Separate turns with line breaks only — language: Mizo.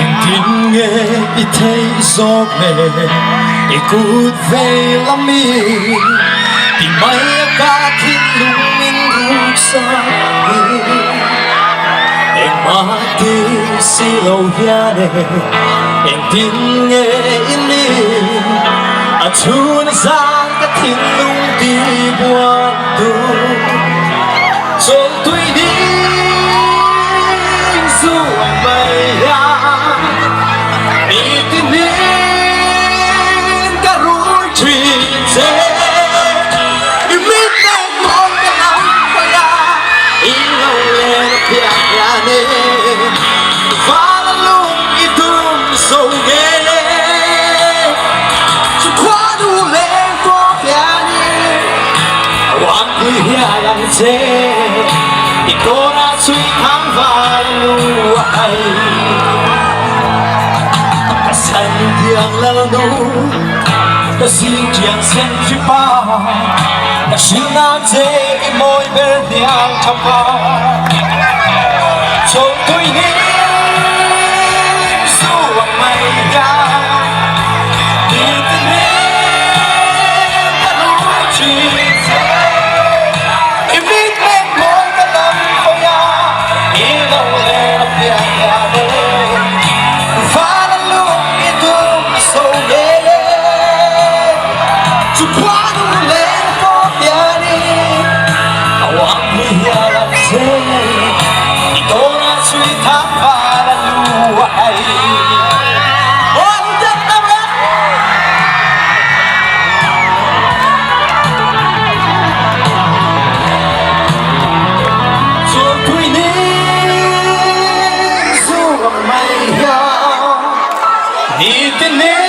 Engtin nge i theih zawk le i kut vei lami ti mai a ka thinlung min ruksak hi. Engmah ti si lo hian e engtin nge i nih a chhun zan ka thinlung ti buan tu. Chawltui ding zuang mai a, mi tinin ka rui thin che. I mit nen mawi ka lam hawi a, i lo len a phiah hian e, val a lung i tum zo nge. Chu khua nu leng pawh hianin a uang pui hial ang che. I tawnah chhui thang val nu a hai. Ka san tiang lal nu, ka zing tiang sen hri pa, ka hrilh nan che i mawi ber hniang tha pa. Chawltui hi zu ang mai hian ni tin in ka rui thin che. I mit mek mawi ka lam hawi a, i lo len a piang hian e, van a lung i tum a so ngei e. Chu khua nu len pawh hianin a uang pui hial ang che. I tawnah chhui thang van a lu a hai. Aw dak deuh e. Chawlpui ni zu ang mai hian ni tin ni.